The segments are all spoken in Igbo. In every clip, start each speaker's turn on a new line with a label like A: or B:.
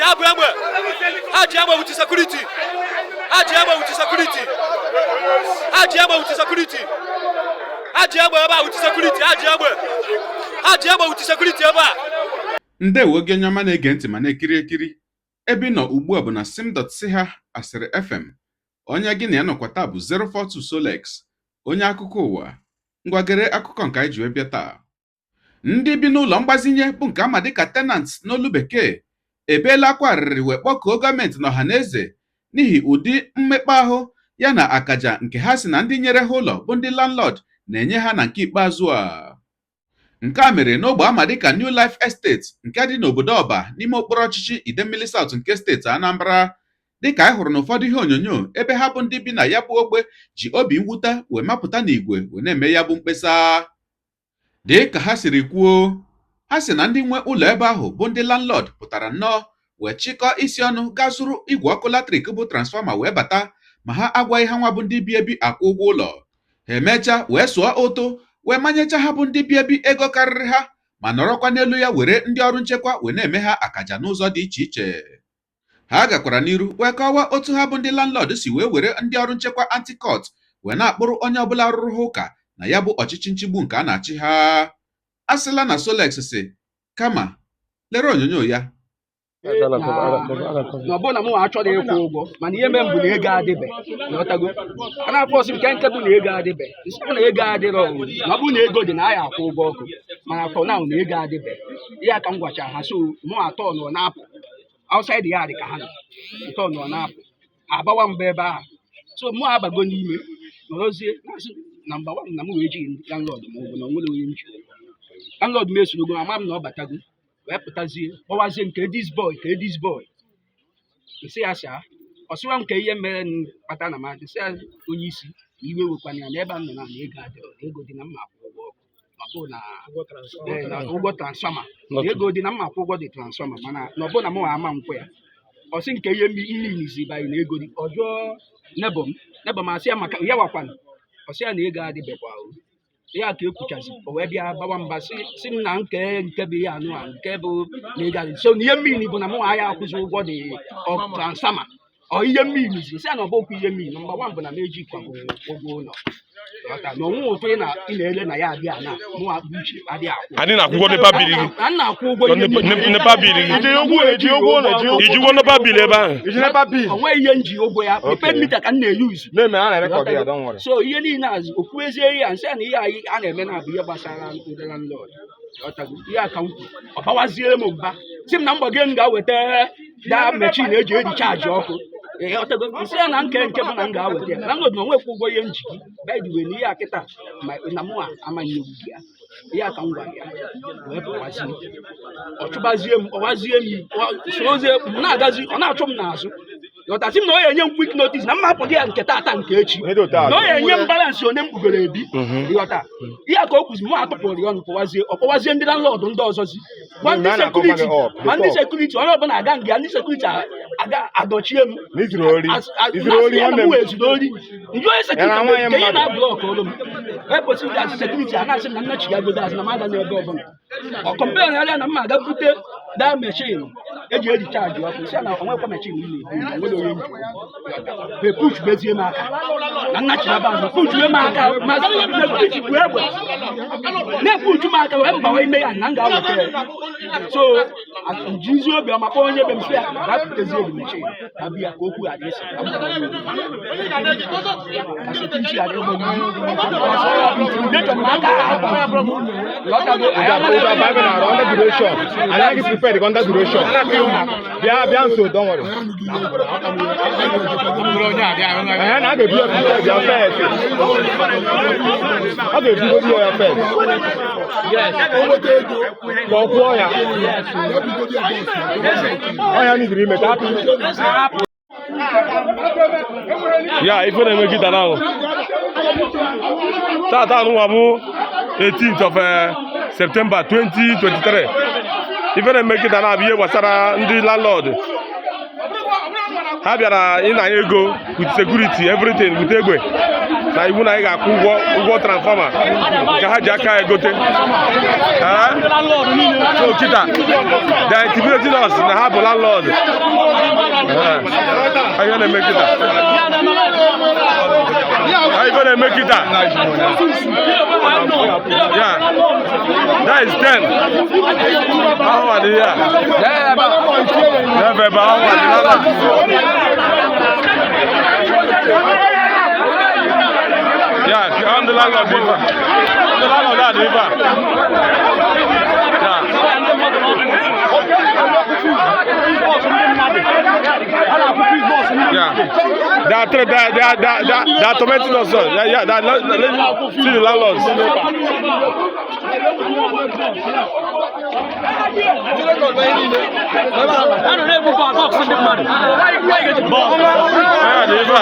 A: Ha bụ egbe, ha ji egbe with security, ha ji egbe with security, ha ji egbe with security, ha ji egbe ebe a with security, ha ji egbe, ha ji egbe with security ebe a.
B: Ndewo gị, onye ọma na-ege ntị ma na-ekiri ekiri. Ebe ị nọ ugbu a bụ na sim.si ha Asịrị FM. Onye gị na ya nọkwa taa bụ 042 Solex, onye akụkọ ụwa. Ngwagere akụkọ nke anyị ji wee bịa taa. Ndị bi n'ụlọ mgbazinye, bụ nke ama dịka tenants n'olu Bekee, ebeela akwa arịrị wee kpọkuo gọọmenti na ọhaneze n'ihi ụdị mmekpa ahụ ya na akaja nke ha si na ndị nyere ha ụlọ, bụ ndị landlord, na-enye ha na nke ikpeazụ a. Nke a mere n'ogbe ama dịka New Life Estate nke dị n'obodo Ọba, n'ime okpuru ọchịchị Idemmili South nke steeti Anambra, dịka anyị hụrụ n'ụfọdụ ihe onyonyo ebe ha bụ ndị bi na ya bụ ogbe ji obi mwute wee mapụta n'igwe wee na-eme ya bụ mkpesa. Dị ka ha siri kwuo, ha sị na ndị nwe ụlọ ebe ahụ, bụ ndị landlord, pụtara nnọọ wee chịkọọ isi ọnụ gaa zụrụ igwe ọkụ latrik bụ transformer wee bata, ma ha agwaghị ha nwa bụ ndị bi ebi akwụ ụgwọ ụlọ. Ha emechaa wee sụọ ụtụ wee manyecha ha bụ ndị bi ebi ego karịrị ha, ma nọrọkwa n'elu ya were ndị ọrụ nchekwa wee na-eme ha akaja n'ụzọ dị iche iche. Ha gakwara n'iru wee kọwaa otu ha bụ ndị landlord si wee were ndị ọrụ nchekwa anti-cult wee na-akpụrụ onye ọbụla rụrụ ha ụka na ya bụ ọchịchị nchigbu nke a na-achị ha. A sịla na Solex si, kama lere onyonyo ya.
C: Na ọ bụrụ na mụ achọrọ ịkwụ ụgwọ, mana ihe mere m bụ na ego adịbe. Ịghọtago? A na-akpọ ọsị nke bụ na ego adịbe, nsị na ego adịrọ o. Na ọ bụrụ na ego dị na aya akwụ ụgwọ ọkụ, mana for now na ego adịbe. Ihe a ka m gwachara ha. So mụ atọ nọ na-apụ outside ya dị ka ha nọ atọ nọ na-apụ agbawa mba ebe ahụ. So mụ abago n'ime nọrọzie na-asị na mba one na m wee jighị landlord m ụgwọ, na onwere onye m ji ụgwọ. Landlord m esorogo, ama m na ọ batago wee pụtazie kpọwazie nke this boy, ka this boy nsị ya saa. Ọ sịwa m ka ihe mere m kpata na mmadụ sị ya onye isi na iwe wekwana ya n'ebe a m nọ na ego adịrọ, na ego dị na mma akwụ ụgwọ ọkụ, ma ọ bụ na ee, na ụgwọ transformer, na ego dị na mma akwụ ụgwọ dị transformer, mana na ọ bụ na mụ ama nkwụ ya. Ọ sị nke ihe mmiri banyị na ego dị. Ọ jụọ neighbour m, neighbour m asị ya maka ya wakwanụ. Ọ sị ya na ego adịbekwa o. Ya ka ekwuchazi, o wee bịa gbawa mba, sị m na nke bụ ihe anụ a nke bụ na ego adị. So na ihe mmiri bụ na mụ ya akwụzi ụgwọ dị ọ transformer ọ ihe mmiri zi. Sị ya na ọ bụ okwu ihe mmiri. Number one bụ na m ejikwa bụ ụgwọ ụlọ. Ghọta? Na onwe ụtụ ị na-ele na ya adị a na mụ akpụ uche adị akwụ.
D: Anyị na-akwụ ụgwọ NEPA bill gị.
C: A na-akwụ ụgwọ ihe niile.
D: NEPA bill gị.
E: Iji ụgwọ, eji ụgwọ ụlọ, eji ụgwọ.
D: Iji ụgwọ NEPA bill ebe ahụ.
E: Iji NEPA bill.
C: O nweghị ihe m ji ụgwọ ya. Prepaid meter ka m na-eyuzu.
E: Na-eme a na-erecord ya, don't worry.
C: So ihe niile a okwu ezie ihe a, nsị a na ihe anyị a na-eme na-abụ ihe gbasara ndị landlord. Ghọtago? Ihe a ka m kwu. Ọ bawaziere m mba, sị m na mgbago m ga-aweta da machine eji eji charge ọkụ. Ghọtago? Nsị ya na nke bụ na m ga-aweta ya, landlord na onwekwa ụgwọ ihe m ji gị. By the way, na ihe a kịta ma na mụ a amaghị egwu gị ya. Ihe a ka m gwara ya wee pụwazie. Ọ chụbazie m, ọwazie m, sorozie m na-agazi, ọ na-achụ m n'azụ. Ghọtasị m na ọ ya enye m quick notice na mma apụghị ya nke tata nke echi,
E: Onye dị otu a
C: na ọ ya enye m balance one m kpugoro ebi. Ịghọta ihe a ka o kwuzi. Mụ atụpụrụ ya ọnụ, pụwazie. Ọ kpọwazie ndị landlord ndị ọzọzi gwa ndị
E: Na a na-akọ
C: security
E: gị up,
C: ma ndị
E: talk.
C: security, onye ọbụla aga nga ndị security aga adọchie m.
E: Na izuru ori. Izuru ori,
C: na
E: nwanne
C: m
E: m.
C: wee zuru ori ndị onye security
E: Ya na nwaanyị
C: nke ihe
E: mmadụ.
C: na block olu m ekwesịrị asị security a na-asị m na nnachigagodo azụ na m aga n'ebe ọbụla. Ọ complain ya na m aga bute da machine eji charge ọkụ. Sị ya na onwekwa machine m na-ebu na onwere onye m ji epuch bezie m aka na nnachigaba azụ, puchue m aka ma security bụ egbe na-epuchu m aka wee mbawa ime ya na m ga-aweta ya. So njizi obiọma kpọọ onye be m, sị ya gaa butezie the machine ka bịa ka okwu ghara ese, ka m gwa ya okwu. Ka security ghara ịgbagbu m, intimidation m aka ha agbagbu m. Ghọtago? Anyị
E: Ụda ụda Bible na under duration. Anyị prepared under duration. Bịa bịa nso, don't worry. Ee, na a ga-ebu ya prepared ya first. A ga-ebugodi ya first. Ka ọ kwụọ ya. Ọ ya nidiri ime ka hapụ.
D: Ya ife na-eme kịta na ahụ tata anụnwa bụ 18th of September 2023. Ife na-eme kịta na abụ ihe gbasara ndị landlord. Ha bịara ịnanye ego with security, everything, with egbe. Na iwu na anyị ga-akwụ ụgwọ transformer nke ha ji aka egote. Eh? So kita they are intimidating us na ha bụ landlord. Eh. Ihe na-eme kita. Ihe na-eme kita. Yeah. That is them. How are they here? Never, but how are they? Yeah, I'm the landlord, Diva. I'm the landlord, that Diva. Yeah. Yeah. They are, they are, they are, they are, they are tormenting us, sir. Yeah. They are, let, see the landlords. Yeah, Diva.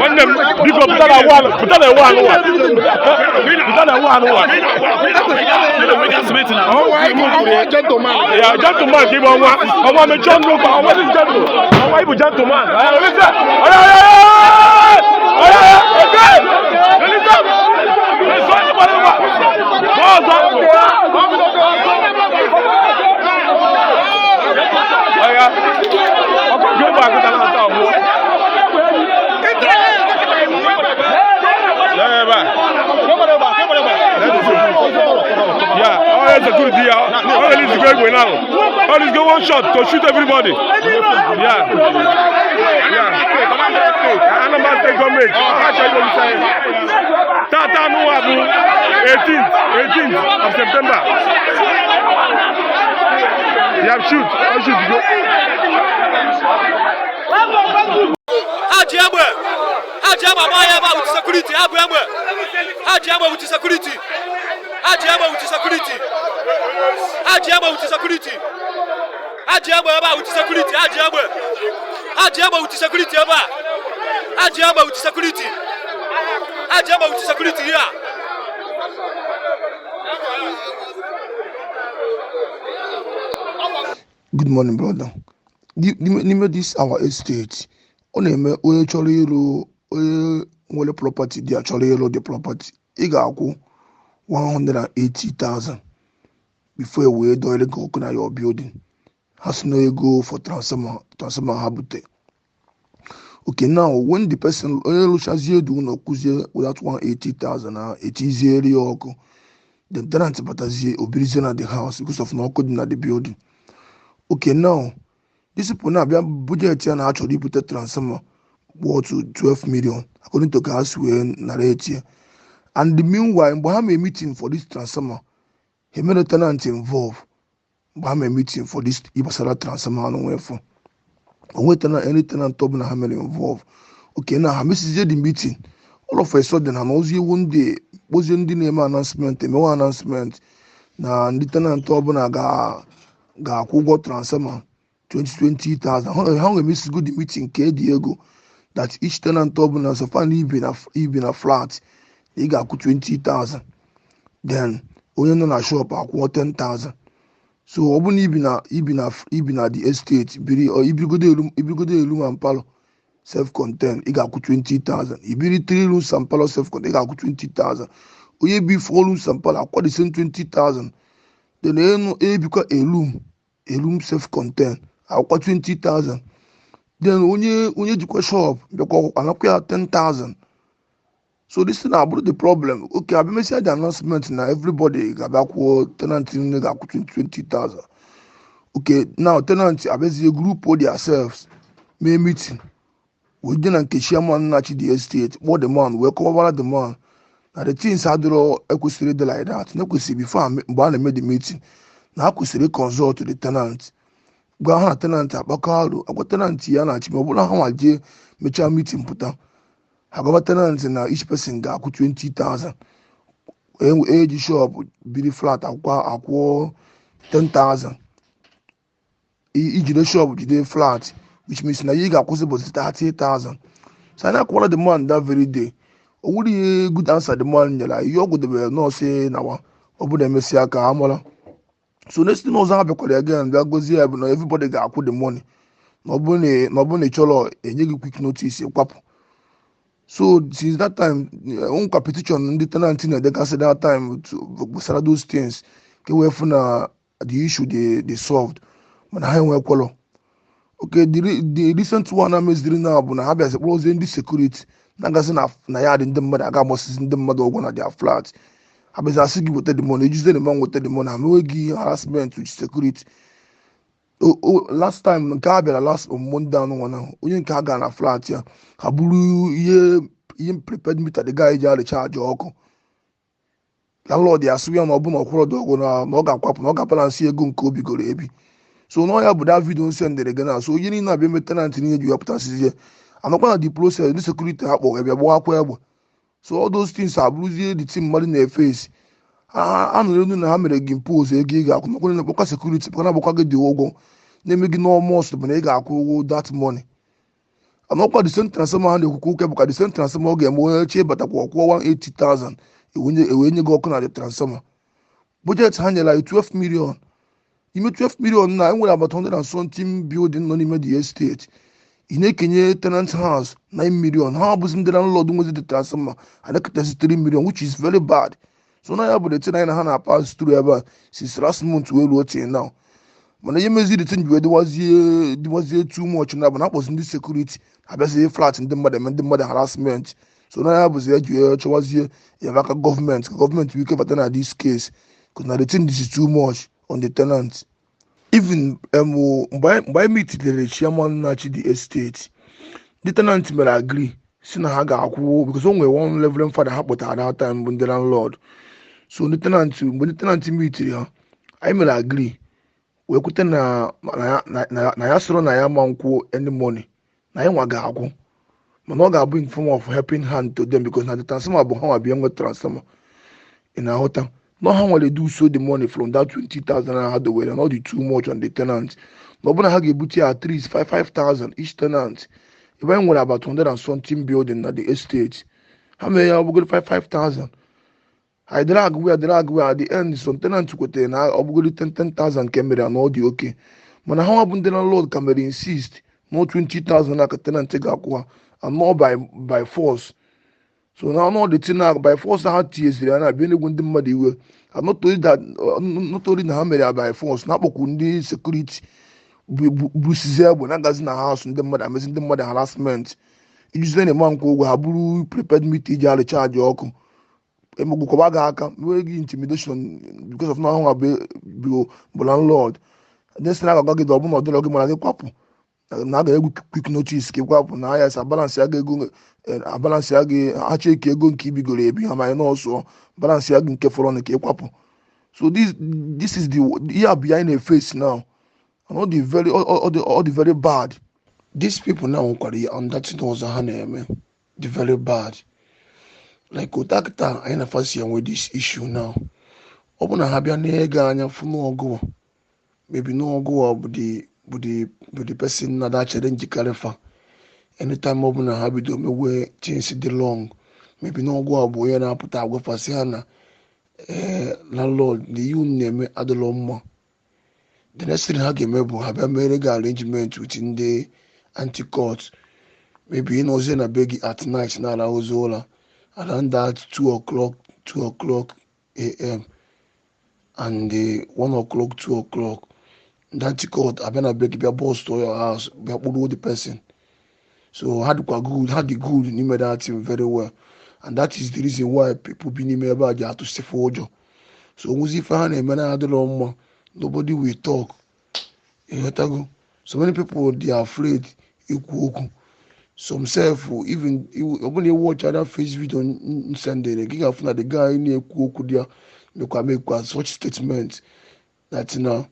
D: Nwanne m, biko, pụta na ewu anụ, pụta na ewu anụ wa, pụta na ewu anụ wa. Ya gentleman ka ịbụ. Ọnwa ọnwa mechie ọnụ ụkwa. Ọnwa dị gentle, ọnwa ịbụ gentleman. Ọya, olise, ọya, ọya, ọya, ọya, oke olise eso onye gbara ụgba ọzọ. Ọya, ọkọ gị ụgbọ akụta na ata ọmụ. Lee ebe a. Yeah, all the security, yeah. All the go go now. All this go one shot to shoot everybody. Yeah. Anambra State government. Tata Nuwa bụ 18th of September. Yeah, shoot. All shoot go.
A: Ha ji egbe, ha ji egbe agba ya ebe a with security. Ha bụ egbe, ha ji egbe with security, ha ji egbe with security, ha ji egbe with security, ha ji egbe ebe a with security, ha ji egbe, ha ji egbe with security ebe a, ha ji egbe with security, ha ji egbe with security here.
F: Good morning, brother. N'ime this our estate, ọ na-eme onye chọrọ ịrụ, onye nwere property dị chọrọ ịrụ the property, ị ga-akwụ 180,000 before e wee dọnyere gị ọkụ na your building. Ha si na ego for transformer ha bute. Okay, now when the person, onye rụchazie dị ụlọ, kwụzie without 180,000 na etiziere ya ọkụ, the tenant batazie, obirizie na the house because of na ọkụ dị na the building. Okay, now these people na-abịa budget ya na achọrọ ibute transformer worth 12 million, according to ka ha si wee narrate ya. And the meanwhile, mgbe ha mee meeting for this transformer, ha mere tenant involve. Mgbe ha mee meeting for this gbasara transformer anụ nwefu onwe tenant, any tenant ọbụla ha mere involve. Okay, now ha mesizie the meeting, all of a sudden ha na ozi ewu ndị kpozie ndị na-eme announcement, emewe announcement na ndị tenant ọbụla ga ga-akwụ ụgwọ transformer 20,000. Ha nwere the meeting ka edi ego that each tenant ọbụla, so far na ibi na flat, na ị ga-akwụ 20,000, then onye nọ na shop akwụọ 10,000. So ọ bụrụ na ibi na the estate, biri or ibirigodo a room and parlour self contained, ị ga-akwụ 20,000. Ibiri 3 rooms and parlour self contained, ị ga-akwụ 20,000. Onye bi 4 rooms and parlour akwụ the same 20,000. Then enu ebikwa a room self contained akwụkwa 20,000. Then onye jikwa shop bịakwa anakwa ya 10,000. So this thing abụrụ the problem. Okay, abịa mesia the announcement na everybody ga-abịa kwụọ, tenant niile ga-akwụ 20,000. Okay, now tenant abịazie group themselves mee meeting, wee je na nke chairman na-achị the estate, kpọọ the man, wee kọwara the man na the things adịrọ ekwesịrị ịdị like that, na ekwesịrị before mgbe a na-eme the meeting na ha kwesịrị consult the tenant, gwa ha na tenant akpakọ arụ agwa tenant ya na-achị. Ma ọ bụrụ na ha nwa jee mechaa meeting pụta, ha gwa tenant na each person ga-akwụ 20,000, eji shop biri flat akwụkwọ akwụọ 10,000, ijide shop jide flat, which means na ihe ị ga-akwụsị bụ 30,000. So anyị akwụkwara the man that very day. O nwere ihe good answer the man nyere anyị. Ihe ọ gwadebere nọọsụ nawa ọ bụrụ na emesịa ka ha mara. So next thing ọzọ ha bịakwara again bịa gozie ya bụ na everybody ga-akwụ the money, na ọ bụrụ na ị chọrọ, enye gị quick notice, kwapụ. So since that time, nkwa petition ndị tenant na-edegasị that time gbasara those things ka e wee fụ na the issue dey solved, mana ha enwekwalọ. Okay, the recent one a meziri na bụ na ha bịazi kpọrọzie ndị security na-agazi na ya dị ndị mmadụ aga agbasizi ndị mmadụ ụgwọ na their flat. Ha bịazi asị gị weta the money, ejuzie the man weta the money, ha mewe gị harassment with security. O last time nke a bịara, last Monday anụ nwa, na onye nke a gara na flat ya, ha buru ihe prepaid meter the guy ji a-recharge ọkụ. Landlord ya asị ya na ọ bụ na ọkwụrọ dị ọgwụ na ọ ga-akwapụ, na ọ ga-balance ego nke o bigoro ebi. So na ya bụ that video sendere gị na. So onye niile abịa eme tenant niile ji wepụtasịzie anọkwa na the process, ndị security ha kpọrọ bịa gbawakwa egbe. So all those things abụrụzie the team mmadụ na-efesi ha nụrụ elu na ha mere gị impose ego ị ga-akwụ, nakwa na-akpọkwa security bụkwa na-agbakwa gị dị ụgwọ na-eme gị n'almost bụ na ị ga-akwụ ụgwọ that money. Anọkwa the same transformer ha na-ekwukwa ụka bụkwa the same transformer ọ ga-eme onye chi ịbatakwa ọkwụọ 180,000 ewee nye gị ọkụ na the transformer. Budget ha nyere anyị 12 million. Ime 12 million na enwere about 100 and something building nọ n'ime the estate, ị na-ekenye tenant house 9 million, ha bụzi ndị landlord nwezi the transformer anakọtazi 3 million, which is very bad. So na ya bụ the thing anyị na ha na-pass through ebe a since last month wee ruo till now. Mana ihe mezi the thing ji wee dịwazie too much na bụ na akpọzi ndị security abịazie flat ndị mmadụ eme ndị mmadụ harassment. So na ya bụzi eji wee chọwazie enyemaka gọọmenti ka gọọmenti wike bata na this case, because na the thing is too much on the tenant. Even mgbe anyị meetilere chairman na-achị the estate, ndị tenant mere agree si na ha ga-akwụ, because o nwere one reverend father ha kpọtara that time bụ ndị landlord. So ndị tenant, mgbe ndị tenant meetiri ha, anyị mere agree wee kwute na ya sịrị na ya ma nkwụ any money, na anyị nwa ga-akwụ, mana ọ ga-abụ in form of helping hand to them, because na the transformer bụ ha nwa bịa nwe transformer. Ị na-aghọta na ha nwere do so the money from that 20,000 ha dowere na ọ dị too much on the tenant, na ọ bụrụ na ha ga-ebute ya at least 5 5,000 each tenant, ebe anyị nwere about 100 and something building na the estate, ha mere ya ọ bụgoro 5 5,000. Anyị drag we drag we, at the end some tenant kwetere na ọ bụgoro 10 10,000 nke mere ya na ọ dị oke, mana ha nwa bụ ndị landlord ka mere insist na 20,000 na ka tenant ga-akwụ ha, and not by force. So na ọnụ the thing na by force ha tinyeziri ya na-abịa enegwu ndị mmadụ iwe. And not only that, not only na ha mere ya by force, na akpọkwu ndị security busizie egbe na-agazi na house ndị mmadụ amezi ndị mmadụ harassment, ijuzie na-eme nkwụ ụgwọ, ha buru prepaid meter iji a-recharge ọkụ, emegbukwaba gị aka, nwee gị intimidation, because of na ha bụ landlord. Ndị sị na agagwa gị na ọ bụ na ọ dịrọ gị mana gị kwapụ, na a ga-egwu quick notice ka ị kwapụ, na ya sa balance ya ga ego a-balance ya gị, ha cheki ego nke ibigoro ebi ha ma nọọsụ balance ya gị nke fọrọ ka ị kwapụ. So this is the ihe a bụ ya anyị na-eface now, and all the very bad. These people now nwekwara ihe another ọzọ ha na-eme the very bad, like otu kịta anyị na fasi enwe this issue now. Ọ bụ na ha bịa na-ege anya fụ n'ọgụ, maybe n'ọgụ a bụ the person na da challenge karịfa. Anytime ọ bụ na ha bido mewe things dị long, maybe n'ọgụ a bụ onye na-apụta agwafasị ha na ee, landlord, na ihe unu na-eme adịrọ mma. The next thing ha ga-eme bụ ha bịa mere gị arrangement with ndị anti-cult. Maybe ị nọzie na be gị at night na-arahụzi ụra around that 2 o'clock, 2 o'clock am and the 1 o'clock, 2 o'clock, ndị anti-cult abịa na be gị, bịa burst your house, bịa kpụrụ the person. So ha dịkwa good, ha dị good n'ime that thing very well, and that is the reason why people bi n'ime ebe a ji atụsife ụjọ. So onwezi ife ha na-eme na adịrọ mma, nobody will talk. Ịghọtago? So many people dey afraid ikwu okwu. Some sef, even ọ bụrụ na watch other face video m sendere gị, ga-afụ na the guy na-ekwu okwu dị ya mekwa such statement that na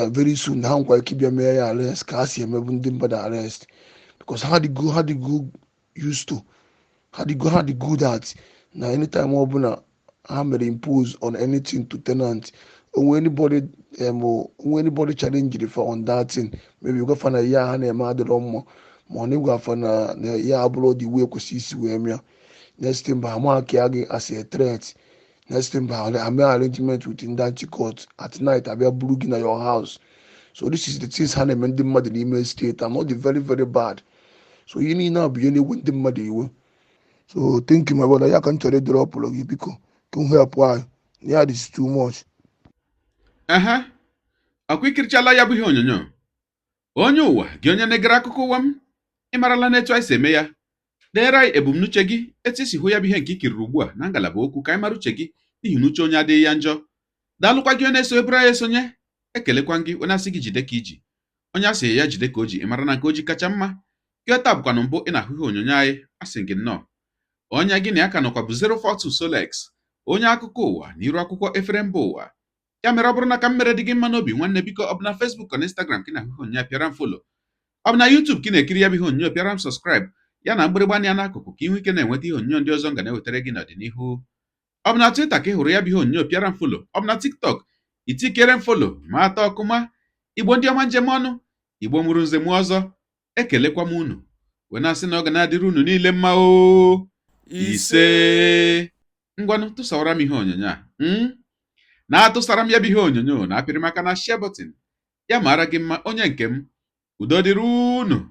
F: very soon na ha nkwa ike ịbịa mee ya arrest ka ha si emebu ndị mmadụ arrest, because ha dị go used to, ha dị good at na anytime ọbụla ha mere impose on anything to tenant, onwe anybody challenge for on that thing, maybe gwafa na ihe ha na-eme adịrọ mma, ma ọ na-egwu afa na ya abụrụ the way kwesịrị isi wee mịa, next thing bụ ha mark ya gị as a threat. Next thing bụ ha mee arrangement with ndị anti-court at night, abịa buru gị na your house. So this is the things ha na-eme ndị mmadụ n'ime steeti, and ọ dị very very bad. So ihe niile a bụ ihe na-ewe ndị mmadụ iwe. So thank you, my brother. Ya ka m chọrọ ịdọrọpụrụ gị, biko, ka m help anyị. Ya is too much.
B: Ehe, ọkwa ikirichala ya bụ ihe onyonyo. Onye ụwa gị, onye na-egere akụkọ ụwa m, ị marala n'etu anyị si eme ya. Deere anyị ebumnuche gị, etu isi hụ ya bụ ihe nke i kiriri ugbu a na ngalaba okwu, ka anyị mara uche gị, n'ihi na uche onye adịghị ya njọ. Daalụkwa gị onye na-eso ebere anyị esonye. Ekelekwa gị onye asị gị jide ka iji, onye asị ya jide ka o ji. Ị mara na nke o ji kacha mma. Gị taa bụkwanụ mbụ ị na-ahụ ihe onyonyo anyị, asị gị nnọọ. Onye gị na ya ka nọkwa bụ 042 Solex, onye akụkọ ụwa na iru akwụkwọ efere mba ụwa. Ya mere, ọ bụrụ na ka m mere dị gị mma n'obi, nwanne, biko, ọ bụ na Facebook na Instagram ka ị na-ahụ ihe onyonyo a, pịara m follow. Ọ bụ na YouTube ka ị na-ekiri ya bụ ihe onyonyo, pịara m subscribe, ya na mgbịrịgba anya n'akụkụ, ka ị nwee ike na-enweta ihe onyonyo ndị ọzọ m ga na-ewetara gị n'ọdịnihu. Ọ bụ na Twitter ka ị hụrụ ya bụ ihe onyonyo, pịara m follow. Ọ bụ na TikTok, itikere m follow ma atọ ọkụma. Igbo ndị ọma, njem ọnụ, Igbo mụrụ nze m ọzọ, ekelekwa m unu wee na-asị na ọ ga na-adịrị unu niile mma o. Ise. Ngwanụ, tụsawara m ihe onyonyo a, na-atụsara m ya bụ ihe onyonyo na apịrị maka na share button. Ya mara gị mma, onye nke m. Udo dịrị unu.